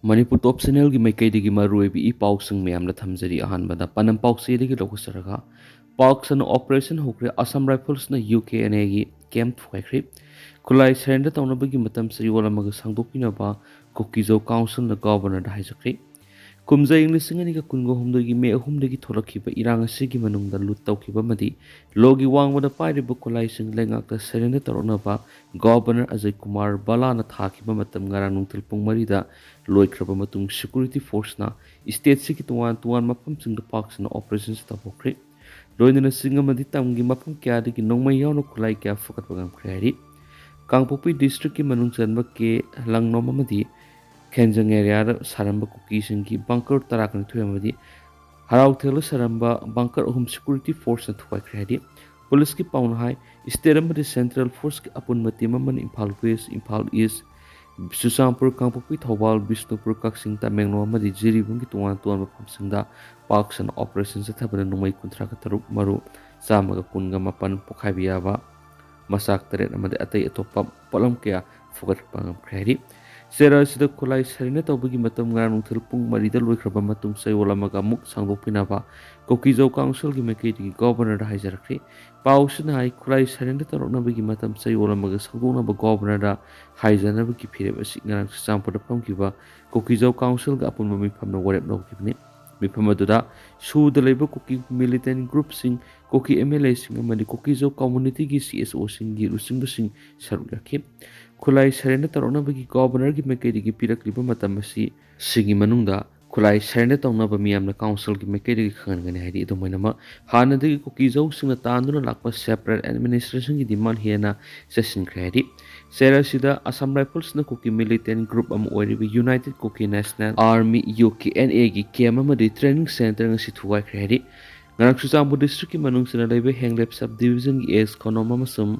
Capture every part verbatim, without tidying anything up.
ꯃꯅꯤꯄꯨꯔ ꯇꯣꯞ ꯆꯦꯅꯦꯜꯒꯤ ꯃꯥꯏꯀꯩꯗꯒꯤ ꯃꯔꯨꯑꯣꯏꯕ ꯏ ꯄꯥꯎꯁꯤꯡ ꯃꯌꯥꯝꯗ ꯊꯝꯖꯔꯤ꯫ ꯑꯍꯥꯟꯕꯗ ꯄꯥꯅꯝ ꯄꯥꯎꯆꯦꯗꯒꯤ ꯂꯧꯈꯠꯆꯔꯒ, ꯄꯥꯛ ꯁꯟꯅ ꯑꯣꯄꯔꯦꯁꯟ ꯍꯧꯈ꯭ꯔꯦ꯫ ꯑꯁꯥꯝ ꯔꯥꯏꯐꯜꯁꯅ ꯌꯨ ꯀꯦ ꯑꯦꯟ ꯑꯦꯒꯤ ꯀꯦꯝꯞ ꯊꯨꯒꯥꯏꯈ꯭ꯔꯦ꯫ ꯈꯨꯠꯂꯥꯏ ꯁꯔꯦꯟꯗꯔ ꯇꯧꯅꯕꯒꯤ ꯃꯇꯝ ꯆꯌꯣꯜ ꯑꯃꯒ ꯁꯥꯡꯗꯣꯛꯄꯤꯅꯕ ꯀꯨꯀꯤꯖꯧ ꯀꯥꯎꯟꯁꯤꯜꯅ ꯒꯣꯚꯔꯅꯔꯗ ꯍꯥꯏꯖꯈ꯭ꯔꯦ꯫ ꯀꯨꯝꯖꯥ ꯏꯪ ꯂꯤꯁꯤꯡ ꯑꯅꯤꯒ ꯀꯨꯟꯒ ꯍꯨꯝꯗꯣꯏꯒꯤ ꯃꯦ ꯑꯍꯨꯝꯗꯒꯤ ꯊꯣꯛꯂꯛꯈꯤꯕ ꯏꯔꯥꯡ ꯑꯁꯤꯒꯤ ꯃꯅꯨꯡꯗ ꯂꯨꯠ ꯇꯧꯈꯤꯕ ꯑꯃꯗꯤ ꯂꯣꯒꯤ ꯋꯥꯡꯃꯗ ꯄꯥꯏꯔꯤꯕ ꯈꯨꯠꯂꯥꯏꯁꯤꯡ ꯂꯩꯉꯥꯛꯇ ꯁꯔꯦꯟꯗꯔ ꯇꯧꯔꯛꯅꯕ ꯒꯣꯚꯔꯅꯔ ꯑꯖꯌ ꯀꯨꯃꯥꯔ ꯕꯂꯥꯅ ꯊꯥꯈꯤꯕ ꯃꯇꯝ ꯉꯔꯥꯡ ꯅꯨꯡꯊꯤꯜ ꯄꯨꯡ ꯃꯔꯤꯗ ꯂꯣꯏꯈ꯭ꯔꯕ ꯃꯇꯨꯡ, ꯁꯦꯀ꯭ꯌꯨꯔꯤꯇꯤ ꯐꯣꯔꯁꯅ ꯁ꯭ꯇꯦꯠꯁꯤꯒꯤ ꯇꯣꯉꯥꯟ ꯇꯣꯉꯥꯟꯕ ꯃꯐꯝꯁꯤꯡꯗ ꯄꯥꯛ ꯁꯟꯅ ꯑꯣꯄꯔꯦꯁꯟ ꯆꯠꯊꯍꯧꯈ꯭ꯔꯦ꯫ ꯂꯣꯏꯅꯅ ꯆꯤꯡ ꯑꯃꯗꯤ ꯇꯝꯒꯤ ꯃꯐꯝ ꯀꯌꯥꯗꯒꯤ ꯅꯣꯡꯃꯩ ꯌꯥꯎꯅ ꯈꯨꯠꯂꯥꯏ ꯀꯌꯥ ꯐꯒꯠꯄ ꯉꯝꯈ꯭ꯔꯦ ꯍꯥꯏꯔꯤ꯫ ꯀꯥꯡꯄꯣꯛꯄꯤ ꯗꯤꯁꯇ꯭ꯔꯤꯛꯀꯤ ꯃꯅꯨꯡ ꯆꯟꯕ ꯀꯦ ꯂꯪꯅꯣꯝ ꯑꯃꯗꯤ ꯈꯦꯟꯖꯪ ꯑꯦꯔꯤꯌꯥꯗ ꯁꯥꯔꯝꯕ ꯀꯨꯀꯤꯁꯤꯡꯒꯤ ꯕꯪꯀꯔ ꯇꯔꯥꯅꯤꯊꯣꯏ ꯑꯃꯗꯤ ꯍꯔꯥꯎꯊꯦꯜꯗ ꯁꯥꯔꯝꯕ ꯕꯪꯀꯔ ꯑꯍꯨꯝ ꯁꯦꯀ꯭ꯌꯨꯔꯤꯇꯤ ꯐꯣꯔꯁꯅ ꯊꯨꯒꯥꯏꯈ꯭ꯔꯦ ꯍꯥꯏꯔꯤ꯫ ꯄꯨꯂꯤꯁꯀꯤ ꯄꯥꯎꯅ ꯍꯥꯏ, ꯁ꯭ꯇꯦꯠ ꯑꯃꯗꯤ ꯁꯦꯟꯇ꯭ꯔꯦꯜ ꯐꯣꯔꯁꯀꯤ ꯑꯄꯨꯟꯕ ꯇꯤꯝ ꯑꯃꯅ ꯏꯝꯐꯥꯜ ꯋꯦꯁ, ꯏꯝꯐꯥꯜ ꯏꯁ, ꯆꯨꯔꯆꯥꯟꯄꯨꯔ, ꯀꯥꯡꯄꯣꯛꯄꯤ, ꯊꯧꯕꯥꯜ, ꯕꯤꯁꯅꯨꯄꯨꯔ, ꯀꯛꯆꯤꯡ, ꯇꯃꯦꯡꯂꯣꯡ ꯑꯃꯗꯤ ꯖꯤꯔꯤꯕꯥꯝꯒꯤ ꯇꯣꯉꯥꯟ ꯇꯣꯉꯥꯟꯕ ꯃꯐꯝꯁꯤꯡꯗ ꯄꯥꯛ ꯁꯟꯅ ꯑꯣꯄꯔꯦꯁꯟ ꯆꯠꯊꯕꯗ ꯅꯣꯡꯃꯩ ꯀꯨꯟꯊ꯭ꯔꯥꯒ ꯇꯔꯨꯛ, ꯃꯔꯨ ꯆꯥꯝꯃꯒ ꯀꯨꯟꯒ ꯃꯥꯄꯟ ꯄꯣꯈꯥꯏꯕ ꯌꯥꯕ ꯃꯆꯥꯛ ꯇꯔꯦꯠ ꯑꯃꯗꯤ ꯑꯇꯩ ꯑꯇꯣꯞꯄ ꯄꯣꯠꯂꯝ ꯀꯌꯥ ꯐꯨꯒꯠꯄ ꯉꯝꯈ꯭ꯔꯦ ꯍꯥꯏꯔꯤ꯫ ꯆꯦꯔꯥ ꯑꯁꯤꯗ ꯈꯨꯠꯂꯥꯏ ꯁꯔꯦꯟꯗꯔ ꯇꯧꯕꯒꯤ ꯃꯇꯝ ꯉꯔꯥꯡ ꯅꯨꯡꯊꯤꯜ ꯄꯨꯡ ꯃꯔꯤꯗ ꯂꯣꯏꯈ꯭ꯔꯕ ꯃꯇꯨꯡ ꯆꯌꯣꯜ ꯑꯃꯒ ꯑꯃꯨꯛ ꯁꯥꯡꯗꯣꯛꯄꯤꯅꯕ ꯀꯨꯀꯤꯖꯧ ꯀꯥꯎꯟꯁꯤꯜꯒꯤ ꯃꯥꯏꯀꯩꯗꯒꯤ ꯒꯣꯚꯔꯅꯔꯗ ꯍꯥꯏꯖꯔꯛꯈ꯭ꯔꯦ꯫ ꯄꯥꯎꯁꯤꯅ ꯍꯥꯏ, ꯈꯨꯠꯂꯥꯏ ꯁꯔꯦꯟꯗꯔ ꯇꯧꯔꯛꯅꯕꯒꯤ ꯃꯇꯝ ꯆꯌꯣꯜ ꯑꯃꯒ ꯁꯥꯡꯗꯣꯛꯅꯕ ꯒꯣꯚꯔꯅꯔꯗ ꯍꯥꯏꯖꯅꯕꯒꯤ ꯐꯤꯔꯦꯞ ꯑꯁꯤ ꯉꯔꯥꯡ ꯆꯨꯔꯆꯥꯟꯄꯨꯔꯗ ꯐꯝꯈꯤꯕ ꯀꯨꯀꯤꯖꯧ ꯀꯥꯎꯟꯁꯤꯜꯒ ꯑꯄꯨꯟꯕ ꯃꯤꯐꯝꯅ ꯋꯥꯔꯦꯞ ꯂꯧꯈꯤꯕꯅꯤ꯫ ꯃꯤꯐꯝ ꯑꯗꯨꯗ ꯁꯨꯗ ꯂꯩꯕ ꯀꯨꯀꯤ ꯃꯤꯂꯤꯇꯦꯟ ꯒ꯭ꯔꯨꯞꯁꯤꯡ, ꯀꯨꯀꯤ ꯑꯦꯝ ꯑꯦꯜ ꯑꯦꯁꯤꯡ ꯑꯃꯗꯤ ꯀꯨꯀꯤꯖꯧ ꯀꯝꯃꯨꯅꯤꯇꯤꯒꯤ ꯁꯤ ꯑꯦꯁ ꯑꯣꯁꯤꯡꯒꯤ ꯂꯨꯆꯤꯡꯕꯁꯤꯡ ꯁꯔꯨꯛ ꯌꯥꯈꯤ꯫ ꯈꯨꯠꯂꯥꯏ ꯁꯔꯦꯟꯗꯔ ꯇꯧꯔꯛꯅꯕꯒꯤ ꯒꯣꯚꯔꯅꯔꯒꯤ ꯃꯥꯏꯀꯩꯗꯒꯤ ꯄꯤꯔꯛꯂꯤꯕ ꯃꯇꯝ ꯑꯁꯤ ꯁꯤꯒꯤ ꯃꯅꯨꯡꯗ ꯈꯨꯠꯂꯥꯏ ꯁꯔꯦꯟꯗꯔ ꯇꯧꯅꯕ ꯃꯤꯌꯥꯝꯅ ꯀꯥꯎꯟꯁꯤꯜꯒꯤ ꯃꯥꯏꯀꯩꯗꯒꯤ ꯈꯪꯍꯟꯒꯅꯤ ꯍꯥꯏꯔꯤ꯫ ꯑꯗꯨꯝ ꯑꯣꯏꯅꯃꯛ, ꯍꯥꯟꯅꯗꯒꯤ ꯀꯨꯀꯤꯖꯧꯁꯤꯡꯅ ꯇꯥꯟꯗꯨꯅ ꯂꯥꯛꯄ ꯁꯦꯄꯔꯦꯠ ꯑꯦꯗꯃꯤꯅꯤꯁꯇ꯭ꯔꯦꯁꯟꯒꯤ ꯗꯤꯃꯥꯟ ꯍꯦꯟꯅ ꯆꯠꯁꯤꯟꯈ꯭ꯔꯦ ꯍꯥꯏꯔꯤ꯫ ꯆꯦꯔꯥ ꯑꯁꯤꯗ ꯑꯁꯥꯝ ꯔꯥꯏꯐꯜꯁꯅ ꯀꯨꯀꯤ ꯃꯤꯂꯤꯇꯦꯟ ꯒ꯭ꯔꯨꯞ ꯑꯃ ꯑꯣꯏꯔꯤꯕ united Kuki national army, U K N ꯑꯦꯒꯤ ꯀꯦꯝꯞ ꯑꯃꯗꯤ ꯇ꯭ꯔꯦꯅꯤꯡ ꯁꯦꯟꯇꯔ ꯉꯁꯤ ꯊꯨꯒꯥꯏꯈ꯭ꯔꯦ ꯍꯥꯏꯔꯤ꯫ ꯉꯔꯥꯡ ꯆꯨꯔꯆꯥꯟꯄꯨꯔ ꯗꯤꯁꯇ꯭ꯔꯤꯛꯀꯤ ꯃꯅꯨꯡ ꯆꯟꯅ ꯂꯩꯕ ꯍꯦꯡꯂꯦꯞ ꯁꯕ ꯗꯤꯕꯤꯖꯟꯒꯤ ꯑꯦꯁ ꯈꯣꯅꯣꯝ ꯑꯃꯁꯨꯡ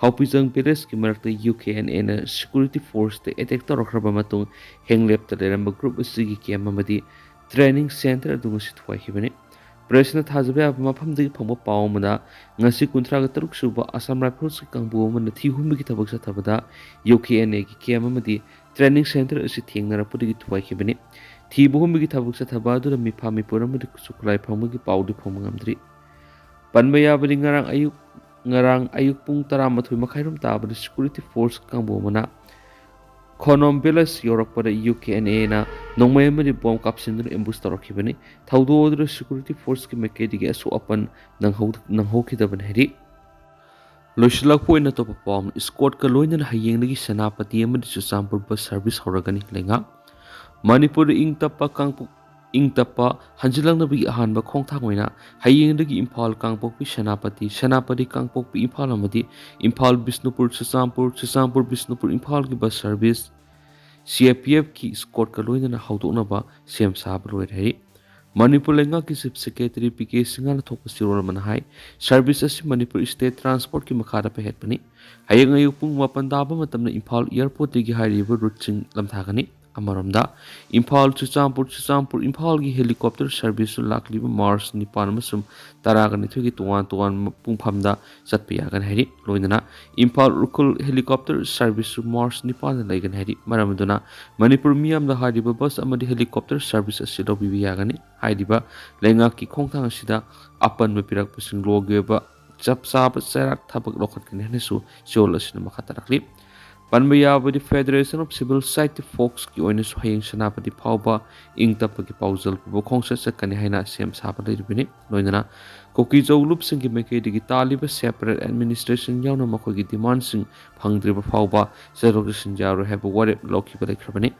ꯈꯥꯎꯄꯤꯖꯪ ꯚꯤꯂꯦꯖꯀꯤ ꯃꯔꯛꯇ ꯌꯨ ꯀꯦ ꯑꯦꯟ ꯑꯦꯅ ꯁꯦꯀ꯭ꯌꯨꯔꯤꯇꯤ ꯐꯣꯔꯁꯇ ꯑꯦꯇꯦꯛ ꯇꯧꯔꯛꯈ꯭ꯔꯕ ꯃꯇꯨꯡ, ꯍꯦꯡꯂꯦꯞꯇ ꯂꯩꯔꯝꯕ ꯒ꯭ꯔꯨꯞ ꯑꯁꯤꯒꯤ ꯀꯦꯝꯞ ꯑꯃꯗꯤ ꯇ꯭ꯔꯦꯅꯤꯡ ꯁꯦꯟꯇꯔ ꯑꯗꯨ ꯉꯁꯤ ꯊꯨꯒꯥꯏꯈꯤꯕꯅꯤ꯫ ꯄ꯭ꯔꯦꯁꯅ ꯊꯥꯖꯕ ꯌꯥꯕ ꯃꯐꯝꯗꯒꯤ ꯐꯪꯕ ꯄꯥꯎ ꯑꯃꯗ, ꯉꯁꯤ ꯀꯨꯟꯊ꯭ꯔꯥꯒ ꯇꯔꯨꯛ ꯁꯨꯕ ꯑꯁꯥꯝ ꯔꯥꯏꯐꯜꯁꯀꯤ ꯀꯥꯡꯕꯨ ꯑꯃꯅ ꯊꯤ ꯍꯨꯝꯕꯒꯤ ꯊꯕꯛ ꯆꯠꯊꯕꯗ ꯌꯨ ꯀꯦ ꯑꯦꯟ ꯑꯦꯒꯤ ꯀꯦꯝꯞ ꯑꯃꯗꯤ training center ꯑꯁꯤ ꯊꯦꯡꯅꯔꯛꯄꯗꯒꯤ ꯊꯨꯒꯥꯏꯈꯤꯕꯅꯤ꯫ ꯊꯤꯕ ꯍꯨꯝꯕꯒꯤ ꯊꯕꯛ ꯆꯠꯊꯕ ꯑꯗꯨꯗ ꯃꯤꯐꯥ ꯃꯤꯄꯨꯔ ꯑꯃꯗꯤ ꯈꯨꯠꯁꯨ ꯈꯨꯠꯂꯥꯏ ꯐꯪꯕꯒꯤ ꯄꯥꯎꯗꯤ ꯐꯪꯕ ꯉꯝꯗ꯭ꯔꯤ꯫ ꯄꯟꯕ ꯌꯥꯕꯗꯤ ꯉꯔꯥꯡ ꯑꯌꯨꯛ ꯉꯔꯥꯡ ꯑꯌꯨꯛ ꯄꯨꯡ ꯇꯔꯥꯃꯥꯊꯣꯏ ꯃꯈꯥꯏꯔꯣꯝ ꯇꯥꯕꯗ security force ꯀꯥꯡꯕꯨ ꯑꯃꯅ ꯈꯣꯅꯣꯝ village ꯌꯧꯔꯛꯄꯗ ꯌꯨ ꯀꯦ ꯑꯦꯟ ꯑꯦꯅ ꯅꯣꯡꯃꯩ ꯑꯃꯗꯤ ꯕꯣꯝ ꯀꯥꯞꯁꯤꯟꯗꯨꯅ ambush ꯇꯧꯔꯛꯈꯤꯕꯅꯤ꯫ ꯊꯧꯗꯣꯛ ꯑꯗꯨꯗ security forceꯀꯤ ꯃꯥꯏꯀꯩꯗꯒꯤ ꯑꯁꯣꯛ ꯑꯄꯟ ꯅꯪꯍꯧ-, ꯅꯪꯍꯧꯈꯤꯗꯕꯅꯤ ꯍꯥꯏꯔꯤ꯫ ꯂꯣꯏꯁꯤꯜꯂꯛꯄ ꯑꯣꯏꯅ ꯑꯇꯣꯞꯄ ꯄꯥꯎ ꯑꯃꯅ, escortꯀ ꯂꯣꯏꯅꯅ ꯍꯌꯦꯡꯗꯒꯤ ꯁꯦꯅꯥꯄꯇꯤ ꯑꯃꯗꯤ ꯆꯨꯔꯆꯥꯟꯄꯨꯔ bus service ꯍꯧꯔꯒꯅꯤ꯫ ꯂꯩꯉꯥꯛ ꯃꯅꯤꯄꯨꯔꯗ ꯏꯪ ꯇꯞꯄ ꯀꯥꯡꯄꯣꯛ-, ꯏꯪ ꯇꯞꯄ ꯍꯟꯖꯤꯜꯂꯛꯅꯕꯒꯤ ꯑꯍꯥꯟꯕ ꯈꯣꯡꯊꯥꯡ ꯑꯣꯏꯅ ꯍꯌꯦꯡꯗꯒꯤ ꯏꯝꯐꯥꯜ, ꯀꯥꯡꯄꯣꯛꯄꯤ, ꯁꯦꯅꯥꯄꯇꯤ, ꯁꯦꯅꯥꯄꯇꯤ, ꯀꯥꯡꯄꯣꯛꯄꯤ, ꯏꯝꯐꯥꯜ ꯑꯃꯗꯤ ꯏꯝꯐꯥꯜ, ꯕꯤꯁꯅꯨꯄꯨꯔ, ꯆꯨꯔꯆꯥꯟꯄꯨꯔ, ꯆꯨꯔꯆꯥꯟꯄꯨꯔ, ꯕꯤꯁꯅꯨꯄꯨꯔ, ꯏꯝꯐꯥꯜꯒꯤ bus service C I P ꯑꯦꯐꯀꯤ escortꯀ ꯂꯣꯏꯅꯅ ꯍꯧꯗꯣꯛꯅꯕ ꯁꯦꯝ ꯁꯥꯕ ꯂꯣꯏꯔꯦ ꯍꯥꯏꯔꯤ꯫ ꯃꯅꯤꯄꯨꯔ ꯂꯩꯉꯥꯛꯀꯤ Chief Secretary ꯄꯤ ꯀꯦ ꯁꯤꯡꯍꯅ ꯊꯣꯛꯄ ꯆꯦꯔꯣꯜ ꯑꯃꯅ ꯍꯥꯏ, service ꯑꯁꯤ ꯃꯅꯤꯄꯨꯔ state transportꯀꯤ ꯃꯈꯥꯗ ꯄꯤꯈꯠꯄꯅꯤ꯫ ꯍꯌꯦꯡ ꯑꯌꯨꯛ ꯄꯨꯡ ꯃꯥꯄꯟ ꯇꯥꯕ ꯃꯇꯝꯗ ꯏꯝꯐꯥꯜ airportꯇꯒꯤ ꯍꯥꯏꯔꯤꯕ routeꯁꯤꯡ ꯂꯝꯊꯥꯒꯅꯤ꯫ ꯑꯃꯔꯣꯝꯗ, ꯏꯝꯐꯥꯜ, ꯆꯨꯔꯆꯥꯟꯄꯨꯔ, ꯆꯨꯔꯆꯥꯟꯄꯨꯔ, ꯏꯝꯐꯥꯜꯒꯤ helicopter serviceꯁꯨ ꯂꯥꯛꯂꯤꯕ March ꯅꯤꯄꯥꯟ ꯑꯃꯁꯨꯡ ꯇꯔꯥꯒ ꯅꯤꯊꯣꯏꯒꯤ ꯇꯣꯉꯥꯟ ꯇꯣꯉꯥꯟꯕ ꯄꯨꯡꯐꯝꯗ ꯆꯠꯄ ꯌꯥꯒꯅꯤ ꯍꯥꯏꯔꯤ꯫ ꯂꯣꯏꯅꯅ ꯏꯝꯐꯥꯜ ꯎꯈ꯭ꯔꯨꯜ helicopter serviceꯁꯨ March ꯅꯤꯄꯥꯟꯗ ꯂꯩꯒꯅꯤ ꯍꯥꯏꯔꯤ꯫ ꯃꯔꯝ ꯑꯗꯨꯅ ꯃꯅꯤꯄꯨꯔ ꯃꯤꯌꯥꯝꯗ ꯍꯥꯏꯔꯤꯕ bus ꯑꯃꯗꯤ helicopter service ꯑꯁꯤ ꯂꯧꯕꯤꯕ ꯌꯥꯒꯅꯤ꯫ ꯍꯥꯏꯔꯤꯕ ꯂꯩꯉꯥꯛꯀꯤ ꯈꯣꯡꯊꯥꯡ ꯑꯁꯤꯗ ꯑꯄꯟꯕ ꯄꯤꯔꯛꯄꯁꯤꯡ ꯂꯣꯒꯤ ꯑꯣꯏꯕ ꯆꯞ ꯆꯥꯕ ꯆꯩꯔꯥꯛ ꯊꯕꯛ ꯂꯧꯈꯠꯀꯅꯤ ꯍꯥꯏꯅꯁꯨ ꯆꯦꯔꯣꯜ ꯑꯁꯤꯅ ꯃꯈꯥ ꯇꯥꯔꯛꯂꯤ꯫ ꯄꯟꯕ ꯌꯥꯕꯗꯤ, Federation of Civil Society Folksꯀꯤ ꯑꯣꯏꯅꯁꯨ ꯍꯌꯦꯡ ꯁꯦꯅꯥꯄꯇꯤ ꯐꯥꯎꯕ ꯏꯪ ꯇꯞꯄꯒꯤ ꯄꯥꯎꯖꯦꯜ ꯄꯨꯕ ꯈꯣꯡꯆꯠ ꯆꯠꯀꯅꯤ ꯍꯥꯏꯅ ꯁꯦꯝ ꯁꯥꯕ ꯂꯩꯔꯤꯕꯅꯤ꯫ ꯂꯣꯏꯅꯅ ꯀꯨꯀꯤꯖꯧ ꯂꯨꯞꯁꯤꯡꯒꯤ ꯃꯥꯏꯀꯩꯗꯒꯤ ꯇꯥꯜꯂꯤꯕ separate administration ꯌꯥꯎꯅ ꯃꯈꯣꯏꯒꯤ demandꯁꯤꯡ ꯐꯪꯗ꯭ꯔꯤꯕ ꯐꯥꯎꯕ ꯆꯠꯊꯣꯛ ꯆꯠꯁꯤꯟ ꯌꯥꯔꯣꯏ ꯍꯥꯏꯕ ꯋꯥꯔꯦꯞ ꯂꯧꯈꯤꯕ ꯂꯩꯈ꯭ꯔꯕꯅꯤ꯫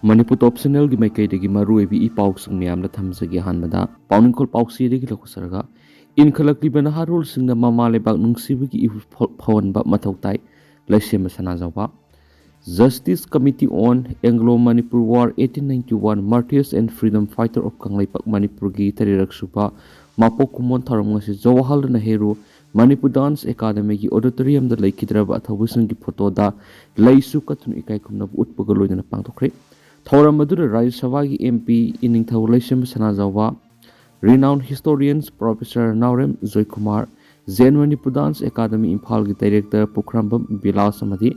ꯃꯅꯤꯄꯨꯔ Top Channelꯒꯤ ꯃꯥꯏꯀꯩꯗꯒꯤ ꯃꯔꯨꯑꯣꯏꯕ ꯏ ꯄꯥꯎꯁꯤꯡ ꯃꯌꯥꯝꯗ ꯊꯝꯖꯒꯦ꯫ ꯑꯍꯥꯟꯕꯗ ꯄꯥꯎꯅꯤꯡꯈꯣꯜ ꯄꯥꯎꯆꯦꯗꯒꯤ ꯂꯧꯈꯠꯆꯔꯒ, ꯏꯟꯈꯠꯂꯛꯂꯤꯕ ꯅꯍꯥꯔꯣꯜꯁꯤꯡꯅ ꯃꯃꯥ ꯂꯩꯕꯥꯛ ꯅꯨꯡꯁꯤꯕꯒꯤ ꯏꯍꯨꯜ ꯐ-, ꯐꯥꯎꯍꯟꯕ ꯃꯊꯧ ꯇꯥꯏ, ꯂꯩꯁꯦꯝꯕ ꯁꯅꯥꯖꯥꯎꯕ꯫ Justice Committee on Anglo-Manipur War eighteen ninety-one, Martyrs and Freedom Fighter of Kangleipak ꯃꯅꯤꯄꯨꯔꯒꯤ ꯇꯔꯦꯠꯔꯛ ꯁꯨꯕ ꯃꯄꯣꯛ ꯀꯨꯝꯑꯣꯟ ꯊꯧꯔꯝ ꯉꯁꯤ ꯖꯋꯥꯍꯔꯂꯥꯜ ꯅꯦꯍꯔꯨ ꯃꯅꯤꯄꯨꯔ Dance Academyꯒꯤ auditoriumꯗ ꯂꯩꯈꯤꯗ꯭ꯔꯕ ꯑꯊꯧꯕꯁꯤꯡꯒꯤ photoꯗ ꯂꯩꯁꯨ ꯀꯠꯇꯨꯅ ꯏꯀꯥꯏ ꯈꯨꯝꯅꯕ ꯎꯠꯄꯒ ꯂꯣꯏꯅꯅ ꯄꯥꯡꯊꯣꯛꯈ꯭ꯔꯦ꯫ ꯊꯧꯔꯝ ꯑꯗꯨꯗ ꯔꯥꯖ꯭ꯌ ꯁꯚꯥꯒꯤ M P ꯏꯅꯤꯡꯊꯧ ꯂꯩꯁꯦꯝꯕ ꯁꯅꯥꯖꯥꯎꯕ, renowned historians Professor ꯅꯥꯎꯔꯦꯝ Joykumar, Zen Manipur Dance Academy ꯏꯝꯐꯥꯜꯒꯤ director ꯄꯨꯈ꯭ꯔꯝꯕꯝ ꯕꯤꯂꯥꯁ ꯑꯃꯗꯤ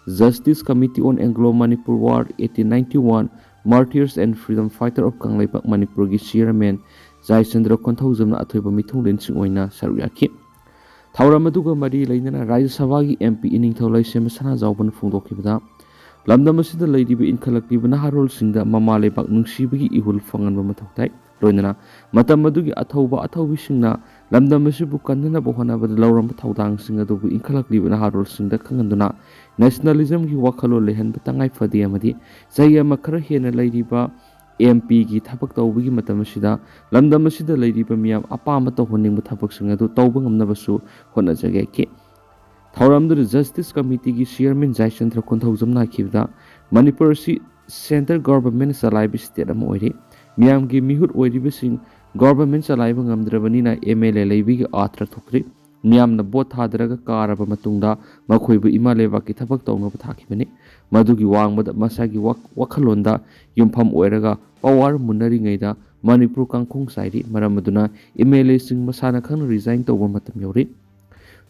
Justice Committee on Anglo-Manipur War eighteen ninety-one, Martyrs and Freedom Fighter of Kangleipak ꯃꯅꯤꯄꯨꯔꯒꯤ ꯆꯤꯌꯔꯃꯦꯟ ꯖꯥꯏꯆꯟꯗ꯭ꯔ ꯈꯣꯟꯊꯧꯖꯝꯅ ꯑꯊꯣꯏꯕ ꯃꯤꯊꯨꯡꯂꯦꯟꯁꯤꯡ ꯑꯣꯏꯅ ꯁꯔꯨꯛ ꯌꯥꯈꯤ꯫ ꯊꯧꯔꯝ ꯑꯗꯨꯒ ꯃꯔꯤ ꯂꯩꯅꯅ ꯔꯥꯖ꯭ꯌ ꯁꯚꯥꯒꯤ M P ꯏꯅꯤꯡꯊꯧ ꯂꯩꯁꯦꯝꯕ ꯁꯅꯥꯖꯥꯎꯕꯅ ꯐꯣꯡꯗꯣꯛꯈꯤꯕꯗ, ꯂꯝꯗꯝ ꯑꯁꯤꯗ ꯂꯩꯔꯤꯕ ꯏꯟꯈꯠꯂꯛꯂꯤꯕ ꯅꯍꯥꯔꯣꯜꯁꯤꯡꯗ ꯃꯃꯥ ꯂꯩꯕꯥꯛ ꯅꯨꯡꯁꯤꯕꯒꯤ ꯏꯍꯨꯜ ꯐꯪꯍꯟꯕ ꯃꯊꯧ ꯇꯥꯏ꯫ ꯂꯣꯏꯅꯅ ꯃꯇꯝ ꯑꯗꯨꯒꯤ ꯑꯊꯧꯕ ꯑꯊꯧꯕꯤꯁꯤꯡꯅ ꯂꯝꯗꯝ ꯑꯁꯤꯕꯨ ꯀꯟꯅꯅꯕ ꯍꯣꯠꯅꯕꯗ ꯂꯧꯔꯝꯕ ꯊꯧꯗꯥꯡꯁꯤꯡ ꯑꯗꯨꯕꯨ ꯏꯟꯈꯠꯂꯛꯂꯤꯕ ꯅꯍꯥꯔꯣꯜꯁꯤꯡꯗ ꯈꯪꯍꯟꯗꯨꯅ, ꯅꯦꯁꯅꯦꯂꯤꯖꯝꯒꯤ ꯋꯥꯈꯜꯂꯣꯟ ꯂꯩꯍꯟꯕ ꯇꯉꯥꯏ ꯐꯗꯦ ꯑꯃꯗꯤ ꯆꯍꯤ ꯑꯃ ꯈꯔ ꯍꯦꯟꯅ ꯂꯩꯔꯤꯕ M Pꯒꯤ ꯊꯕꯛ ꯇꯧꯕꯒꯤ ꯃꯇꯝ ꯑꯁꯤꯗ ꯂꯝꯗꯝ ꯑꯁꯤꯗ ꯂꯩꯔꯤꯕ ꯃꯤꯌꯥꯝ ꯑꯄꯥꯝꯕ ꯇꯧꯍꯟꯅꯤꯡꯕ ꯊꯕꯛꯁꯤꯡ ꯑꯗꯨ ꯇꯧꯕ ꯉꯝꯅꯕꯁꯨ ꯍꯣꯠꯅꯖꯒꯦ ꯍꯥꯏꯈꯤ꯫ ꯊꯧꯔꯝꯗꯨꯗ Justice Committeeꯒꯤ ꯆꯤꯌꯔꯃꯦꯟ ꯖꯥꯏꯆꯟꯗ꯭ꯔ ꯈꯣꯟꯊꯧꯖꯝꯅ ꯍꯥꯏꯈꯤꯕꯗ, ꯃꯅꯤꯄꯨꯔ ꯑꯁꯤ central governmentꯅ ꯆꯂꯥꯏꯕ state ꯑꯃ ꯑꯣꯏꯔꯤ꯫ ꯃꯤꯌꯥꯝꯒꯤ ꯃꯤꯍꯨꯠ ꯑꯣꯏꯔꯤꯕꯁꯤꯡ government ꯆꯂꯥꯏꯕ ꯉꯝꯗ꯭ꯔꯕꯅꯤꯅ M L A ꯂꯩꯕꯒꯤ ꯑꯥꯔꯊ ꯊꯣꯛꯇ꯭ꯔꯤ꯫ ꯃꯤꯌꯥꯝꯅ ꯚꯣꯠ ꯊꯥꯗꯔꯒ ꯀꯥꯔꯕ ꯃꯇꯨꯡꯗ ꯃꯈꯣꯏꯕꯨ ꯏꯃꯥ ꯂꯩꯕꯥꯛꯀꯤ ꯊꯕꯛ ꯇꯧꯅꯕ ꯊꯥꯈꯤꯕꯅꯤ꯫ ꯃꯗꯨꯒꯤ ꯋꯥꯡꯃꯗ ꯃꯁꯥꯒꯤ ꯋꯥ-, ꯋꯥꯈꯜꯂꯣꯟꯗ ꯌꯨꯝꯐꯝ ꯑꯣꯏꯔꯒ power ꯃꯨꯟꯅꯔꯤꯉꯩꯗ ꯃꯅꯤꯄꯨꯔ ꯀꯥꯡꯈꯣꯡ ꯆꯥꯏꯔꯤ꯫ ꯃꯔꯝ ꯑꯗꯨꯅ M L Aꯁꯤꯡ ꯃꯁꯥꯅ ꯈꯪꯅ resign ꯇꯧꯕ ꯃꯇꯝ ꯌꯧꯔꯤ꯫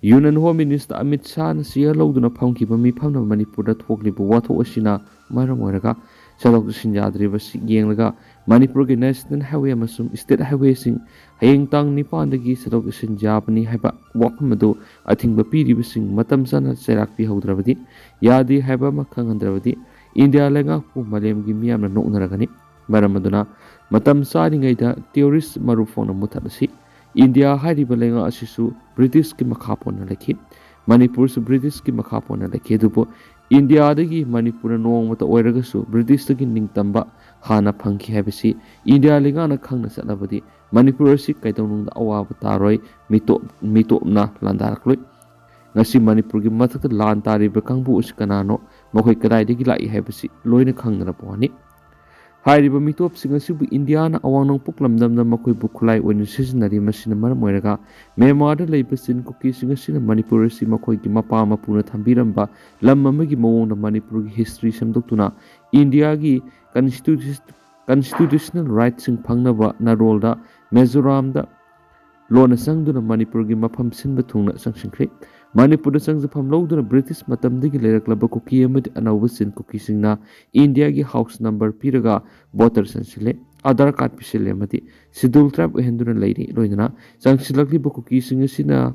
Union Home Minister ꯑꯃꯤꯠ ꯁꯥꯍꯅ ꯆꯤꯌꯔ ꯂꯧꯗꯨꯅ ꯐꯝꯈꯤꯕ ꯃꯤꯐꯝꯅ ꯃꯅꯤꯄꯨꯔꯗ ꯊꯣꯛꯂꯤꯕ ꯋꯥꯊꯣꯛ ꯑꯁꯤꯅ ꯃꯔꯝ ꯑꯣꯏꯔꯒ ꯆꯠꯊꯣꯛ ꯆꯠꯁꯤꯟ ꯌꯥꯗ꯭ꯔꯤꯕꯁꯤ ꯌꯦꯡꯂꯒ ꯃꯅꯤꯄꯨꯔꯒꯤ National Highway ꯑꯃꯁꯨꯡ state highwayꯁꯤꯡ ꯍꯌꯦꯡ ꯇꯥꯡ ꯅꯤꯄꯥꯟꯗꯒꯤ ꯆꯠꯊꯣꯛ ꯆꯠꯁꯤꯟ ꯌꯥꯕꯅꯤ ꯍꯥꯏꯕ ꯋꯥꯐꯝ ꯑꯗꯨ ꯑꯊꯤꯡꯕ ꯄꯤꯔꯤꯕꯁꯤꯡ ꯃꯇꯝ ꯆꯥꯅ ꯆꯩꯔꯥꯛ ꯄꯤꯍꯧꯗ꯭ꯔꯕꯗꯤ ꯌꯥꯗꯦ ꯍꯥꯏꯕ ꯑꯃ ꯈꯪꯍꯟꯗ꯭ꯔꯕꯗꯤ ꯏꯟꯗꯤꯌꯥ ꯂꯩꯉꯥꯛꯄꯨ ꯃꯥꯂꯦꯝꯒꯤ ꯃꯤꯌꯥꯝꯅ ꯅꯣꯛꯅꯔꯒꯅꯤ꯫ ꯃꯔꯝ ꯑꯗꯨꯅ ꯃꯇꯝ ꯆꯥꯔꯤꯉꯩꯗ terrorist ꯃꯔꯨꯞ ꯐꯥꯎꯅ ꯃꯨꯠꯊꯠꯂꯁꯤ꯫ ꯏꯟꯗꯤꯌꯥ ꯍꯥꯏꯔꯤꯕ ꯂꯩꯉꯥꯛ ꯑꯁꯤꯁꯨ Britishꯀꯤ ꯃꯈꯥ ꯄꯣꯟꯅ ꯂꯩꯈꯤ꯫ ꯃꯅꯤꯄꯨꯔꯁꯨ Britishꯀꯤ ꯃꯈꯥ ꯄꯣꯟꯅ ꯂꯩꯈꯤ꯫ ꯑꯗꯨꯕꯨ ꯏꯟꯗꯤꯌꯥꯗꯒꯤ ꯃꯅꯤꯄꯨꯔꯅ ꯅꯣꯡꯃꯇ ꯑꯣꯏꯔꯒꯁꯨ Britishꯇꯒꯤ ꯅꯤꯡꯇꯝꯕ ꯍꯥꯟꯅ ꯐꯪꯈꯤ ꯍꯥꯏꯕꯁꯤ ꯏꯟꯗꯤꯌꯥ ꯂꯩꯉꯥꯛꯅ ꯈꯪꯅ ꯆꯠꯂꯕꯗꯤ ꯃꯅꯤꯄꯨꯔ ꯑꯁꯤ ꯀꯩꯗꯧꯅꯨꯡꯗ ꯑꯋꯥꯕ ꯇꯥꯔꯣꯏ, ꯃꯤꯇꯣꯞ-, ꯃꯤꯇꯣꯞꯅ ꯂꯥꯟꯗꯥꯔꯛꯂꯣꯏ꯫ ꯉꯁꯤ ꯃꯅꯤꯄꯨꯔꯒꯤ ꯃꯊꯛꯇ ꯂꯥꯟ ꯇꯥꯔꯤꯕ ꯀꯥꯡꯕꯨ ꯑꯁꯤ ꯀꯅꯥꯅꯣ, ꯃꯈꯣꯏ ꯀꯗꯥꯏꯗꯒꯤ ꯂꯥꯛꯏ ꯍꯥꯏꯕꯁꯤ ꯂꯣꯏꯅ ꯈꯪꯅꯔꯕ ꯋꯥꯅꯤ꯫ ꯍꯥꯏꯔꯤꯕ ꯃꯤꯇꯣꯞꯁꯤꯡ ꯑꯁꯤꯕꯨ ꯏꯟꯗꯤꯌꯥꯅ ꯑꯋꯥꯡ ꯅꯣꯡꯄꯣꯛ ꯂꯝꯗꯝꯗ ꯃꯈꯣꯏꯕꯨ ꯈꯨꯠꯂꯥꯏ ꯑꯣꯏꯅ ꯁꯤꯖꯤꯟꯅꯔꯤ꯫ ꯃꯁꯤꯅ ꯃꯔꯝ ꯑꯣꯏꯔꯒ ꯃ꯭ꯌꯥꯟꯃꯥꯔꯗ ꯂꯩꯕ ꯆꯤꯟ ꯀꯨꯀꯤꯁꯤꯡ ꯑꯁꯤꯅ ꯃꯅꯤꯄꯨꯔ ꯑꯁꯤ ꯃꯈꯣꯏꯒꯤ ꯃꯄꯥ ꯃꯄꯨꯅ ꯊꯝꯕꯤꯔꯝꯕ ꯂꯝ ꯑꯃꯒꯤ ꯃꯑꯣꯡꯗ ꯃꯅꯤꯄꯨꯔꯒꯤ history ꯁꯦꯝꯗꯣꯛꯇꯨꯅ ꯏꯟꯗꯤꯌꯥꯒꯤ constitu-, constitutional rightꯁꯤꯡ ꯐꯪꯅꯕ ꯅꯔꯣꯜꯗ ꯃꯤꯖꯣꯔꯥꯝꯗ ꯂꯣꯟꯅ ꯆꯪꯗꯨꯅ ꯃꯅꯤꯄꯨꯔꯒꯤ ꯃꯐꯝ ꯁꯤꯟꯕ ꯊꯨꯡꯅ ꯆꯪꯁꯤꯟꯈ꯭ꯔꯦ꯫ ꯃꯅꯤꯄꯨꯔꯗ ꯆꯪꯖꯐꯝ ꯂꯧꯗꯨꯅ ꯕ꯭ꯔꯤꯇꯤꯁ ꯃꯇꯝꯗꯒꯤ ꯂꯩꯔꯛꯂꯕ ꯀꯨꯀꯤ ꯑꯃꯗꯤ ꯑꯅꯧꯕ ꯆꯤꯟ ꯀꯨꯀꯤꯁꯤꯡꯅ ꯏꯟꯗꯤꯌꯥꯒꯤ ꯍꯥꯎꯁ ꯅꯝꯕꯔ ꯄꯤꯔꯒ ꯚꯣꯇꯔ ꯆꯟꯁꯤꯜꯂꯦ, ꯑꯙꯥꯔ ꯀꯥꯔꯗ ꯄꯤꯁꯤꯜꯂꯦ ꯑꯃꯗꯤ ꯁꯤꯗꯨꯜ ꯇ꯭ꯔꯥꯏꯕ ꯑꯣꯏꯍꯟꯗꯨꯅ ꯂꯩꯔꯤ꯫ ꯂꯣꯏꯅꯅ ꯆꯪꯁꯤꯜꯂꯛꯂꯤꯕ ꯀꯨꯀꯤꯁꯤꯡ ꯑꯁꯤꯅ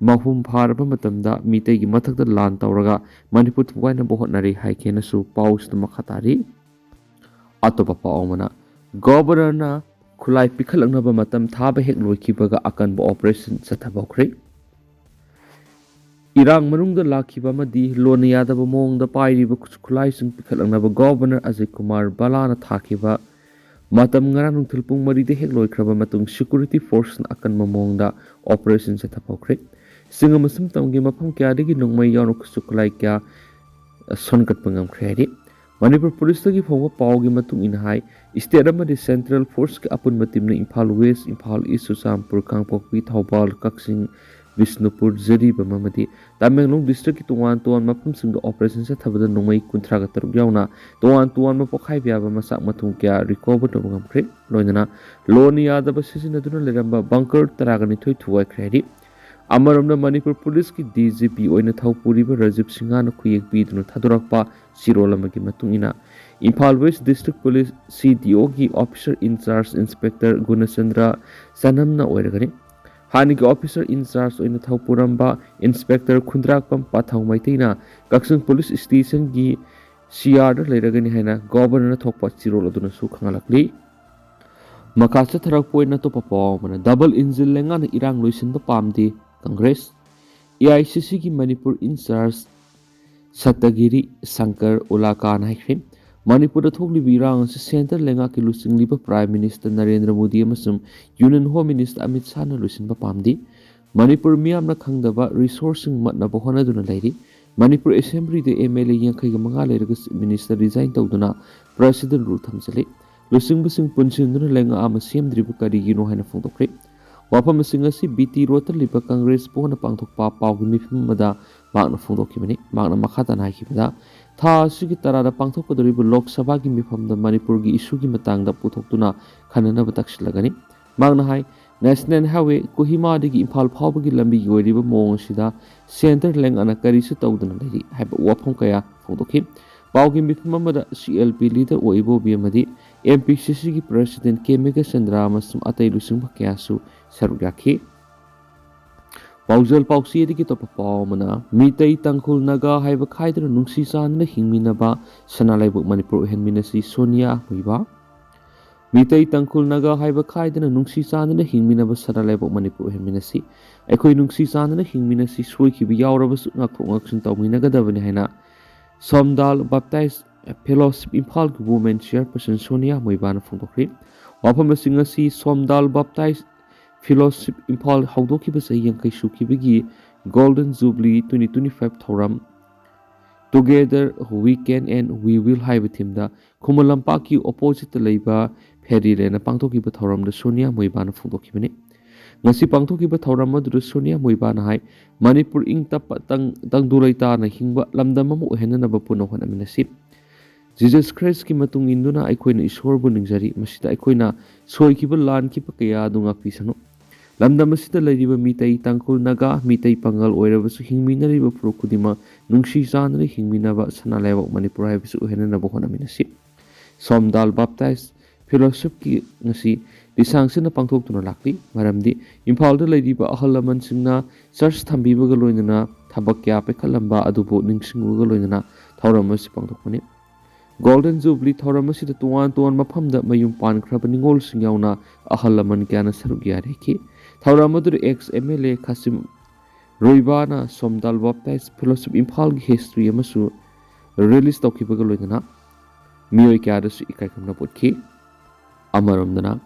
ꯃꯍꯨꯝ ꯐꯥꯔꯕ ꯃꯇꯝꯗ ꯃꯤꯇꯩꯒꯤ ꯃꯊꯛꯇ ꯂꯥꯟ ꯇꯧꯔꯒ ꯃꯅꯤꯄꯨꯔ ꯊꯨꯒꯥꯏꯅꯕ ꯍꯣꯠꯅꯔꯤ ꯍꯥꯏꯈꯤꯅꯁꯨ ꯄꯥꯎꯁꯤꯗ ꯃꯈꯥ ꯇꯥꯔꯤ꯫ ꯑꯇꯣꯞꯄ ꯄꯥꯎ ꯑꯃꯅ, ꯒꯣꯕꯔꯅꯔꯅ ꯈꯨꯠꯂꯥꯏ ꯄꯤꯈꯠꯂꯛꯅꯕ ꯃꯇꯝ ꯊꯥꯕ ꯍꯦꯛ ꯂꯣꯏꯈꯤꯕꯒ ꯑꯀꯟꯕ ꯑꯣꯄꯔꯦꯁꯟ ꯆꯠꯊꯕ ꯍꯧꯈ꯭ꯔꯦ꯫ ꯏꯔꯥꯡ ꯃꯅꯨꯡꯗ ꯂꯥꯛꯈꯤꯕ ꯑꯃꯗꯤ ꯂꯣꯟꯅ ꯌꯥꯗꯕ ꯃꯑꯣꯡꯗ ꯄꯥꯏꯔꯤꯕ ꯈꯨꯠꯁꯨ ꯈꯨꯠꯂꯥꯏꯁꯤꯡ ꯄꯤꯈꯠꯂꯛꯅꯕ ꯒꯣꯕꯔꯅꯔ ꯑꯖꯤꯠ ꯀꯨꯃꯥꯔ ꯕꯂꯥꯅ ꯊꯥꯈꯤꯕ ꯃꯇꯝ ꯉꯔꯥꯡ ꯅꯨꯡꯊꯤꯜ ꯄꯨꯡ ꯃꯔꯤꯗ ꯍꯦꯛ ꯂꯣꯏꯈ꯭ꯔꯕ ꯃꯇꯨꯡ ꯁꯦꯀ꯭ꯌꯨꯔꯤꯇꯤ ꯐꯣꯔꯁꯅ ꯑꯀꯟꯕ ꯃꯑꯣꯡꯗ ꯑꯣꯄꯔꯦꯁꯟ ꯆꯠꯊꯕ ꯍꯧꯈ꯭ꯔꯦ꯫ ꯆꯤꯡ ꯑꯃꯁꯨꯡ ꯇꯝꯒꯤ ꯃꯐꯝ ꯀꯌꯥꯗꯒꯤ ꯅꯣꯡꯃꯩ ꯌꯥꯎꯅ ꯈꯨꯠꯁꯨ ꯈꯨꯠꯂꯥꯏ ꯀꯌꯥ ꯁꯣꯟꯒꯠꯄ ꯉꯝꯈ꯭ꯔꯦ ꯍꯥꯏꯔꯤ꯫ ꯃꯅꯤꯄꯨꯔ ꯄꯨꯂꯤꯁꯇꯒꯤ ꯐꯪꯕ ꯄꯥꯎꯒꯤ ꯃꯇꯨꯡ ꯏꯟꯅ ꯍꯥꯏ, ꯁ꯭ꯇꯦꯠ ꯑꯃꯗꯤ ꯁꯦꯟꯇ꯭ꯔꯦꯜ ꯐꯣꯔꯁꯀꯤ ꯑꯄꯨꯟꯕ ꯇꯤꯝꯅ ꯏꯝꯐꯥꯜ ꯋꯦꯁ, ꯏꯝꯐꯥꯜ ꯏꯁ, ꯆꯨꯔꯆꯥꯟꯄꯨꯔ, ꯀꯥꯡꯄꯣꯛꯄꯤ, ꯊꯧꯕꯥꯜ, ꯀꯛꯆꯤꯡ, ꯕꯤꯁꯅꯨꯄꯨꯔ, ꯖꯤꯔꯤꯕꯥꯝ ꯑꯃꯗꯤ ꯇꯃꯦꯡꯂꯣꯡ ꯗꯤꯁꯇ꯭ꯔꯤꯛꯀꯤ ꯇꯣꯉꯥꯟ ꯇꯣꯉꯥꯟꯕ ꯃꯐꯝꯁꯤꯡꯗ ꯑꯣꯄꯔꯦꯁꯟ ꯆꯠꯊꯕꯗ ꯅꯣꯡꯃꯩ ꯀꯨꯟꯊ꯭ꯔꯥꯒ ꯇꯔꯨꯛ ꯌꯥꯎꯅ ꯇꯣꯉꯥꯟ ꯇꯣꯉꯥꯟꯕ ꯄꯣꯈꯥꯏꯕ ꯌꯥꯕ ꯃꯆꯥꯛ ꯃꯊꯨꯝ ꯀꯌꯥ ꯔꯤꯀꯣꯚꯔ ꯇꯧꯕ ꯉꯝꯈ꯭ꯔꯦ꯫ ꯂꯣꯏꯅꯅ ꯂꯣꯟꯅ ꯌꯥꯗꯕ ꯁꯤꯖꯤꯟꯅꯗꯨꯅ ꯂꯩꯔꯝꯕ ꯕꯪꯀꯔ ꯇꯔꯥꯒ ꯅꯤꯊꯣꯏ ꯊꯨꯒꯥꯏꯈ꯭ꯔꯦ ꯍꯥꯏꯔꯤ꯫ ꯑꯃꯔꯣꯝꯗ ꯃꯅꯤꯄꯨꯔ ꯄꯨꯂꯤꯁꯀꯤ ꯗꯤ ꯖꯤ ꯄꯤ ꯑꯣꯏꯅ ꯊꯧ ꯄꯨꯔꯤꯕ ꯔꯥꯖꯤꯕ ꯁꯤꯡꯍꯅ ꯈꯨꯌꯦꯛ ꯄꯤꯗꯨꯅ ꯊꯥꯗꯣꯔꯛꯄ ꯆꯤꯔꯣꯜ ꯑꯃꯒꯤ ꯃꯇꯨꯡ ꯏꯟꯅ, ꯏꯝꯐꯥꯜ ꯋꯦꯁ ꯗꯤꯁꯇ꯭ꯔꯤꯛ ꯄꯨꯂꯤꯁ ꯁꯤ ꯗꯤ ꯑꯣꯒꯤ ꯑꯣꯐꯤꯁꯔ ꯏꯟꯆꯥꯔꯖ ꯏꯟꯁꯄꯦꯛꯇꯔ ꯒꯨꯅꯆꯟꯗ꯭ꯔ ꯆꯅꯝꯅ ꯑꯣꯏꯔꯒꯅꯤ꯫ ꯍꯥꯟꯅꯒꯤ ꯑꯣꯐꯤꯁꯔ ꯏꯟꯆꯥꯔꯖ ꯑꯣꯏꯅ ꯊꯧ ꯄꯨꯔꯝꯕ ꯏꯟꯁꯄꯦꯛꯇꯔ ꯈꯨꯟꯗ꯭ꯔꯥꯛꯄꯝ ꯄꯥꯊꯧ ꯃꯩꯇꯩꯅ ꯀꯛꯆꯤꯡ ꯄꯨꯂꯤꯁ ꯁ꯭ꯇꯦꯁꯟꯒꯤ ꯁꯤ ꯑꯥꯔꯗ ꯂꯩꯔꯒꯅꯤ ꯍꯥꯏꯅ ꯒꯣꯕꯔꯅꯔꯅ ꯊꯣꯛꯄ ꯆꯤꯔꯣꯜ ꯑꯗꯨꯅꯁꯨ ꯈꯪꯍꯜꯂꯛꯂꯤ꯫ ꯃꯈꯥ ꯆꯠꯊꯔꯛꯄ ꯑꯣꯏꯅ ꯑꯇꯣꯞꯄ ꯄꯥꯎ ꯑꯃꯅ, ꯗꯕꯜ ꯏꯟꯖꯤꯟ ꯂꯩꯉꯥꯛꯅ ꯏꯔꯥꯡ ꯂꯣꯏꯁꯤꯟꯕ ꯄꯥꯝꯗꯦ ꯀꯪꯒ꯭ꯔꯦꯁ꯫ ꯑꯦ ꯑꯥꯏ ꯁꯤ ꯁꯤꯒꯤ ꯃꯅꯤꯄꯨꯔ ꯏꯟꯆꯥꯔꯖ ꯁꯠꯇꯒꯤꯔꯤ ꯁꯪꯀꯔ ꯎꯂꯥꯀꯥꯟ ꯍꯥꯏꯈ꯭ꯔꯦ, ꯃꯅꯤꯄꯨꯔꯗ ꯊꯣꯛꯂꯤꯕ ꯏꯔꯥꯡ ꯑꯁꯤ ꯁꯦꯟꯇꯔ ꯂꯩꯉꯥꯛꯀꯤ ꯂꯨꯆꯤꯡꯂꯤꯕ ꯄ꯭ꯔꯥꯏꯝ ꯃꯤꯅꯤꯁꯇꯔ ꯅꯔꯦꯟꯗ꯭ꯔ ꯃꯣꯗꯤ ꯑꯃꯁꯨꯡ ꯌꯨꯅꯤꯌꯟ ꯍꯣꯝ ꯃꯤꯅꯤꯁꯇꯔ ꯑꯃꯤꯠ ꯁꯥꯍꯅ ꯂꯣꯏꯁꯤꯟꯕ ꯄꯥꯝꯗꯦ꯫ ꯃꯅꯤꯄꯨꯔ ꯃꯤꯌꯥꯝꯅ ꯈꯪꯗꯕ ꯔꯤꯁꯣꯔꯁꯁꯤꯡ ꯃꯠꯅꯕ ꯍꯣꯠꯅꯗꯨꯅ ꯂꯩꯔꯤ꯫ ꯃꯅꯤꯄꯨꯔ ꯑꯦꯁꯦꯝꯕ꯭ꯂꯤꯗ ꯑꯦꯝ ꯑꯦꯜ ꯑꯦ ꯌꯥꯡꯈꯩꯒ ꯃꯉꯥ ꯂꯩꯔꯒ ꯆꯤꯐ ꯃꯤꯅꯤꯁꯇꯔ ꯔꯤꯖꯥꯏꯟ ꯇꯧꯗꯨꯅ ꯄ꯭ꯔꯦꯁꯤꯗꯦꯟ ꯔꯨꯜ ꯊꯝꯖꯤꯜꯂꯤ꯫ ꯂꯨꯆꯤꯡꯕꯁꯤꯡ ꯄꯨꯟꯁꯤꯟꯗꯨꯅ ꯂꯩꯉꯥꯛ ꯑꯃ ꯁꯦꯝꯗ꯭ꯔꯤꯕ ꯀꯔꯤꯒꯤꯅꯣ ꯍꯥꯏꯅ ꯐꯣꯡꯗꯣꯛꯈ꯭ꯔꯦ꯫ ꯋꯥꯐꯝꯁꯤꯡ ꯑꯁꯤ ꯕꯤ ꯇꯤ ꯔꯣꯗꯇ ꯂꯩꯕ ꯀꯪꯒ꯭ꯔꯦꯁ ꯚꯋꯟꯗ ꯄꯥꯡꯊꯣꯛꯄ ꯄꯥꯎꯒꯤ ꯃꯤꯐꯝ ꯑꯃꯗ ꯃꯍꯥꯛꯅ ꯐꯣꯡꯗꯣꯛꯈꯤꯕꯅꯤ꯫ ꯃꯍꯥꯛꯅ ꯃꯈꯥ ꯇꯥꯅ ꯍꯥꯏꯈꯤꯕꯗ, ꯊꯥ ꯑꯁꯤꯒꯤ ꯇꯔꯥꯗ ꯄꯥꯡꯊꯣꯛꯀꯗꯧꯔꯤꯕ ꯂꯣꯛ ꯁꯚꯥꯒꯤ ꯃꯤꯐꯝꯗ ꯃꯅꯤꯄꯨꯔꯒꯤ ꯏꯁꯨꯒꯤ ꯃꯇꯥꯡꯗ ꯄꯨꯊꯣꯛꯇꯨꯅ ꯈꯟꯅꯅꯕ ꯇꯛꯁꯤꯜꯂꯒꯅꯤ꯫ ꯃꯍꯥꯛꯅ ꯍꯥꯏ, National Highway ꯀꯣꯍꯤꯃꯥꯗꯒꯤ ꯏꯝꯐꯥꯜ ꯐꯥꯎꯕꯒꯤ ꯂꯝꯕꯤꯒꯤ ꯑꯣꯏꯔꯤꯕ ꯃꯑꯣꯡ ꯑꯁꯤꯗ centre ꯂꯩꯉꯥꯛꯅ ꯀꯔꯤꯁꯨ ꯇꯧꯗꯅ ꯂꯩꯔꯤ ꯍꯥꯏꯕ ꯋꯥꯐꯝ ꯀꯌꯥ ꯐꯣꯡꯗꯣꯛꯈꯤ꯫ ꯄꯥꯎꯒꯤ ꯃꯤꯐꯝ ꯑꯃꯗ C L P leader ꯑꯣ ꯏꯕꯣꯕꯤ ꯑꯃꯗꯤ M P C Cꯒꯤ President K Meghachandra ꯑꯃꯁꯨꯡ ꯑꯇꯩ ꯂꯨꯆꯤꯡꯕ ꯀꯌꯥꯁꯨ ꯁꯔꯨꯛ ꯌꯥꯈꯤ꯫ ꯄꯥꯎꯖꯦꯜ ꯄꯥꯎꯆꯦꯗꯒꯤ ꯑꯇꯣꯞꯄ ꯄꯥꯎ ꯑꯃꯅ, ꯃꯤꯇꯩ ꯇꯥꯡꯈꯨꯜ ꯅꯥꯒꯥ ꯍꯥꯏꯕ ꯈꯥꯏꯗꯅ ꯅꯨꯡꯁꯤ ꯆꯥꯟꯅꯅ ꯍꯤꯡꯃꯤꯟꯅꯕ ꯁꯅꯥ ꯂꯩꯕꯥꯛ ꯃꯅꯤꯄꯨꯔ ꯑꯣꯏꯍꯟꯃꯤꯟꯅꯁꯤ, ꯁꯣꯅꯤꯌꯥ ꯃꯣꯏꯕꯥ꯫ ꯃꯤꯇꯩ ꯇꯥꯡꯈꯨꯜ ꯅꯥꯒꯥ ꯍꯥꯏꯕ ꯈꯥꯏꯗꯅ ꯅꯨꯡꯁꯤ ꯆꯥꯟꯅꯅ ꯍꯤꯡꯃꯤꯟꯅꯕ ꯁꯅꯥ ꯂꯩꯕꯥꯛ ꯃꯅꯤꯄꯨꯔ ꯑꯣꯏꯍꯟꯃꯤꯟꯅꯁꯤ꯫ ꯑꯩꯈꯣꯏ ꯅꯨꯡꯁꯤ ꯆꯥꯟꯅꯅ ꯍꯤꯡꯃꯤꯟꯅꯁꯤ, ꯁꯣꯏꯈꯤꯕ ꯌꯥꯎꯔꯕꯁꯨ ꯉꯥꯛꯊꯣꯛ ꯉꯥꯛꯁꯤꯟ ꯇꯧꯃꯤꯟꯅꯒꯗꯕꯅꯤ ꯍꯥꯏꯅ ꯁꯣꯝꯗꯥꯜ ꯕꯥꯞꯇꯥꯏꯁ Fellowship ꯏꯝꯐꯥꯜꯒꯤ Women Chairperson ꯁꯣꯅꯤꯌꯥ ꯃꯣꯏꯕꯥꯅ ꯐꯣꯡꯗꯣꯛꯈ꯭ꯔꯤ꯫ ꯋꯥꯐꯝ ꯑꯁꯤ ꯉꯁꯤ ꯁꯣꯝꯗꯥꯜ ꯕꯥꯞꯇꯥꯏꯁ Fellowship ꯏꯝꯐꯥꯜ ꯍꯧꯗꯣꯛꯈꯤꯕ ꯆꯍꯤ ꯌꯥꯡꯈꯩ ꯁꯨꯈꯤꯕꯒꯤ Golden Jubilee twenty twenty-five ꯊꯧꯔꯝ Together We Can and We Will ꯍꯥꯏꯕ themeꯗ ꯈꯨꯃꯟ ꯂꯝꯄꯥꯛꯀꯤ oppositeꯇ ꯂꯩꯕ Ferry Landꯅ ꯄꯥꯡꯊꯣꯛꯈꯤꯕ ꯊꯧꯔꯝꯗ ꯁꯣꯅꯤꯌꯥ ꯃꯣꯏꯕꯥꯅ ꯐꯣꯡꯗꯣꯛꯈꯤꯕꯅꯤ꯫ ꯉꯁꯤ ꯄꯥꯡꯊꯣꯛꯈꯤꯕ ꯊꯧꯔꯝ ꯑꯗꯨꯗ ꯁꯣꯅꯤꯌꯥ ꯃꯣꯏꯕꯥꯅ ꯍꯥꯏ, ꯃꯅꯤꯄꯨꯔ ꯏꯪ ꯇꯞꯄ, ꯇꯪ-, ꯇꯪꯗꯨ ꯂꯩꯇꯥꯅ ꯍꯤꯡꯕ ꯂꯝꯗꯝ ꯑꯃ ꯑꯣꯏꯍꯟꯅꯅꯕ ꯄꯨꯟꯅ ꯍꯣꯠꯅꯃꯤꯟꯅꯁꯤ꯫ Jesus Christꯀꯤ ꯃꯇꯨꯡ ꯏꯟꯗꯨꯅ ꯑꯩꯈꯣꯏꯅ ꯏꯁꯣꯔꯕꯨ ꯅꯤꯡꯖꯔꯤ꯫ ꯃꯁꯤꯗ ꯑꯩꯈꯣꯏꯅ ꯁꯣꯏꯈꯤꯕ, ꯂꯥꯟꯈꯤꯕ ꯀꯌꯥ ꯑꯗꯨ ꯉꯥꯛꯄꯤꯁꯅꯨ꯫ ꯂꯝꯗꯝ ꯑꯁꯤꯗ ꯂꯩꯔꯤꯕ ꯃꯤꯇꯩ, ꯇꯥꯡꯈꯨꯜ, ꯅꯥꯒꯥ, ꯃꯤꯇꯩ ꯄꯥꯉꯜ ꯑꯣꯏꯔꯕꯁꯨ ꯍꯤꯡꯃꯤꯟꯅꯔꯤꯕ ꯐꯨꯔꯨꯞ ꯈꯨꯗꯤꯡꯃꯛ ꯅꯨꯡꯁꯤ ꯆꯥꯟꯅꯅ ꯍꯤꯡꯃꯤꯟꯅꯕ ꯁꯅꯥ ꯂꯩꯕꯥꯛ ꯃꯅꯤꯄꯨꯔ ꯍꯥꯏꯕꯁꯤ ꯑꯣꯏꯍꯟꯅꯅꯕ ꯍꯣꯠꯅꯃꯤꯟꯅꯁꯤ꯫ ꯁꯣꯝꯗꯥꯜ ꯕꯥꯞꯇꯥꯏꯁ Fellowshipꯀꯤ ꯉꯁꯤ ꯂꯤꯁꯥꯡꯁꯤꯟꯅ ꯄꯥꯡꯊꯣꯛꯇꯨꯅ ꯂꯥꯛꯂꯤ꯫ ꯃꯔꯝꯗꯤ ꯏꯝꯐꯥꯜꯗ ꯂꯩꯔꯤꯕ ꯑꯍꯜ ꯂꯃꯟꯁꯤꯡꯅ church ꯊꯝꯕꯤꯕꯒ ꯂꯣꯏꯅꯅ ꯊꯕꯛ ꯀꯌꯥ ꯄꯥꯏꯈꯠꯂꯝꯕ ꯑꯗꯨꯕꯨ ꯅꯤꯡꯁꯤꯡꯕꯒ ꯂꯣꯏꯅꯅ ꯊꯧꯔꯝ ꯑꯁꯤ ꯄꯥꯡꯊꯣꯛꯄꯅꯤ꯫ Golden Jubilee ꯊꯧꯔꯝ ꯑꯁꯤꯗ ꯇꯣꯉꯥꯟ ꯇꯣꯉꯥꯟꯕ ꯃꯐꯝꯗ ꯃꯌꯨꯝ ꯄꯥꯟꯈ꯭ꯔꯕ ꯅꯤꯉꯣꯜꯁꯤꯡ ꯌꯥꯎꯅ ꯑꯍꯜ ꯂꯃꯟ ꯀꯌꯥꯅ ꯁꯔꯨꯛ ꯌꯥꯔꯤꯈꯤ꯫ ꯊꯧꯔꯝ ꯑꯗꯨꯗ ex M L A ꯈꯥꯁꯤꯝ ꯔꯣꯏꯕꯥꯅ ꯁꯣꯝꯗꯥꯜ ꯕꯥꯞꯇꯥꯏꯁ Fellowship ꯏꯝꯐꯥꯜꯒꯤ history ꯑꯃꯁꯨ release ꯇꯧꯈꯤꯕꯒ ꯂꯣꯏꯅꯅ ꯃꯤꯑꯣꯏ ꯀꯌꯥꯗꯁꯨ ꯏꯀꯥꯏ ꯈꯨꯝꯅꯕ ꯎꯠꯈꯤ꯫ ꯑꯃꯔꯣꯝꯗꯅ,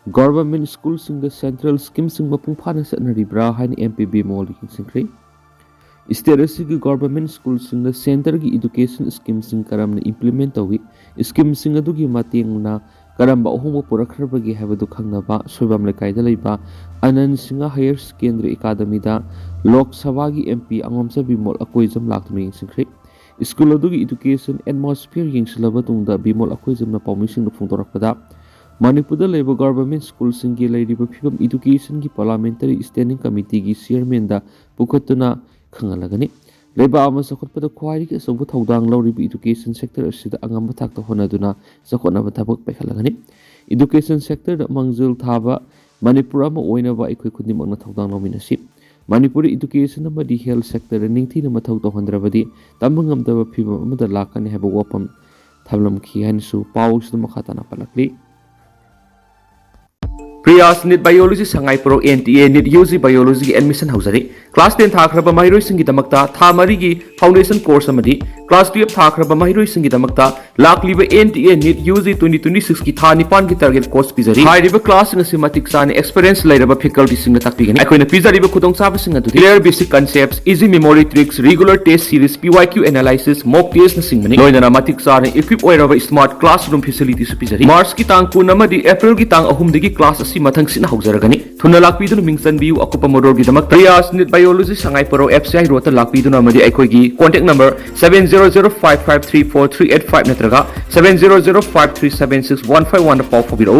government schoolꯁꯤꯡꯗ central schemeꯁꯤꯡ ꯃꯄꯨꯡ ꯐꯥꯅ ꯆꯠꯅꯔꯤꯕ꯭ꯔꯥ ꯍꯥꯏꯅ M P ꯕꯤꯃꯣꯜꯅ ꯌꯦꯡꯁꯤꯟꯈ꯭ꯔꯦ꯫ State ꯑꯁꯤꯒꯤ government schoolꯁꯤꯡꯗ centreꯒꯤ education schemeꯁꯤꯡ ꯀꯔꯝꯅ implement ꯇꯧꯏ, schemeꯁꯤꯡ ꯑꯗꯨꯒꯤ ꯃꯇꯦꯡꯅ ꯀꯔꯝꯕ ꯑꯍꯣꯡꯕ ꯄꯨꯔꯛꯈ꯭ꯔꯕꯒꯦ ꯍꯥꯏꯕꯗꯨ ꯈꯪꯅꯕ ꯁꯣꯏꯕꯝ ꯂꯩꯀꯥꯏꯗ ꯂꯩꯕ ꯑꯅꯟ ꯁꯤꯡꯍ Higher Secondary Academyꯗ ꯂꯣꯛ ꯁꯚꯥꯒꯤ M P ꯑꯉꯣꯝꯆꯥ ꯕꯤꯃꯣꯜ ꯑꯀꯣꯏꯖꯝ ꯂꯥꯛꯇꯨꯅ ꯌꯦꯡꯁꯤꯟꯈ꯭ꯔꯦ꯫ School ꯑꯗꯨꯒꯤ education atmosphere ꯌꯦꯡꯁꯤꯜꯂꯕ ꯇꯨꯡꯗ ꯕꯤꯃꯣꯜ ꯑꯀꯣꯏꯖꯝꯅ ꯄꯥꯎꯃꯤꯁꯤꯡꯗ ꯐꯣꯡꯗꯣꯔꯛꯄꯗ, ꯃꯅꯤꯄꯨꯔꯗ ꯂꯩꯕ ꯒꯚꯔꯟꯃꯦꯟꯠ ꯁ꯭ꯀꯨꯜꯁꯤꯡꯒꯤ ꯂꯩꯔꯤꯕ ꯐꯤꯕꯝ Education ꯒꯤ Parliamentary Standing Committee ꯒꯤ Chairman ꯗ ꯄꯨꯈꯠꯇꯨꯅ ꯈꯪꯍꯜꯂꯒꯅꯤ꯫ ꯂꯩꯕꯥꯛ ꯑꯃ ꯆꯥꯎꯈꯠꯄꯗ ꯈ꯭ꯋꯥꯏꯗꯒꯤ ꯑꯆꯧꯕ ꯊꯧꯗꯥꯡ ꯂꯧꯔꯤꯕ Education sector ꯑꯁꯤꯗ ꯑꯉꯝꯕ ꯊꯥꯛꯇ ꯍꯣꯠꯅꯗꯨꯅ ꯆꯥꯎꯈꯠꯅꯕ ꯊꯕꯛ ꯄꯥꯏꯈꯠꯂꯒꯅꯤ꯫ Education sector ꯗ ꯃꯥꯡꯖꯤꯜ ꯊꯥꯕ ꯃꯅꯤꯄꯨꯔ ꯑꯃ ꯑꯣꯏꯅꯕ ꯑꯩꯈꯣꯏ ꯈꯨꯗꯤꯡꯃꯛꯅ ꯊꯧꯗꯥꯡ ꯂꯧꯃꯤꯟꯅꯁꯤ꯫ ꯃꯅꯤꯄꯨꯔꯗ Education ꯑꯃꯗꯤ Health sector ꯗ ꯅꯤꯡꯊꯤꯅ ꯃꯊꯧ ꯇꯧꯍꯟꯗ꯭ꯔꯕꯗꯤ ꯇꯝꯕ ꯉꯝꯗꯕ ꯐꯤꯕꯝ ꯑꯃꯗ ꯂꯥꯛꯀꯅꯤ ꯍꯥꯏꯕ ꯋꯥꯐꯝ ꯊꯝꯂꯝꯈꯤ ꯍꯥꯏꯅꯁꯨ ꯄꯥꯎ ꯑꯁꯤꯗ ꯃꯈꯥ ꯇꯥꯅ ꯄꯜꯂꯛꯂꯤ꯫ Priyas NEET Biology Sangai ꯄ꯭ꯔꯧ N T A NEET U G Biology ꯒꯤ admission ꯍꯧꯖꯔꯤ꯫ Class ten ꯊꯥꯈ꯭ꯔꯕ ꯃꯍꯩꯔꯣꯏꯁꯤꯡꯒꯤꯗꯃꯛꯇ ꯊꯥ ꯃꯔꯤꯒꯤ foundation course ꯑꯃꯗꯤ class twelve ꯊꯥꯈ꯭ꯔꯕ ꯃꯍꯩꯔꯣꯏꯁꯤꯡꯒꯤꯗꯃꯛꯇ ꯂꯥꯛꯂꯤꯕ N T A NEET U G twenty twenty six ꯀꯤ ꯊꯥ ꯅꯤꯄꯥꯟꯒꯤ target course ꯄꯤꯖꯔꯤ꯫ ꯍꯥꯏꯔꯤꯕ class ꯁꯤꯡ ꯑꯁꯤ ꯃꯇꯤꯛ ꯆꯥꯅ experience ꯂꯩꯔꯕ faculty ꯁꯤꯡꯅ ꯇꯥꯛꯄꯤꯒꯅꯤ꯫ ꯑꯩꯈꯣꯏꯅ ꯄꯤꯖꯔꯤꯕ ꯈꯨꯗꯣꯡꯆꯥꯕꯁꯤꯡ ꯑꯗꯨꯗꯤ clear basic concepts, easy memory tricks, regular test series, P Y Q analysis, mock test ꯅꯆꯤꯡꯕꯅꯤ꯫ ꯂꯣꯏꯅꯅ ꯃꯇꯤꯛ ꯆꯥꯅ equip ꯑꯣꯏꯔꯕ smart classroom facility ꯁꯨ ꯄꯤꯖꯔꯤ꯫ March ꯀꯤ ꯇꯥꯡ ꯀꯨꯟ ꯑꯃꯗꯤ April ꯒꯤ ꯇꯥꯡ ꯑꯍꯨꯝꯗꯒꯤ class ꯑꯁꯤ ꯃꯊꯪ ꯁꯤꯠꯅ ꯍꯧꯖꯔꯒꯅꯤ꯫ ꯊꯨꯅ ꯂꯥꯛꯄꯤꯗꯨꯅ ꯃꯤꯡ ꯆꯟꯕꯤꯌꯨ꯫ ꯑꯀꯨꯞꯄ ꯃꯔꯣꯜꯒꯤꯗꯃꯛ Priyas NEET Biology Sangai ꯄ꯭ꯔꯧ F C I road ꯇ ꯂꯥꯛꯄꯤꯗꯨꯅ ꯑꯃꯗꯤ ꯑꯩꯈꯣꯏꯒꯤ contact number seven zero zero five five three four three eight five ꯅꯠꯇ꯭ꯔꯒ seven zero zero five three seven six one five one ꯗ ꯄꯥꯎ ꯐꯥꯎꯕꯤꯔꯛꯎ꯫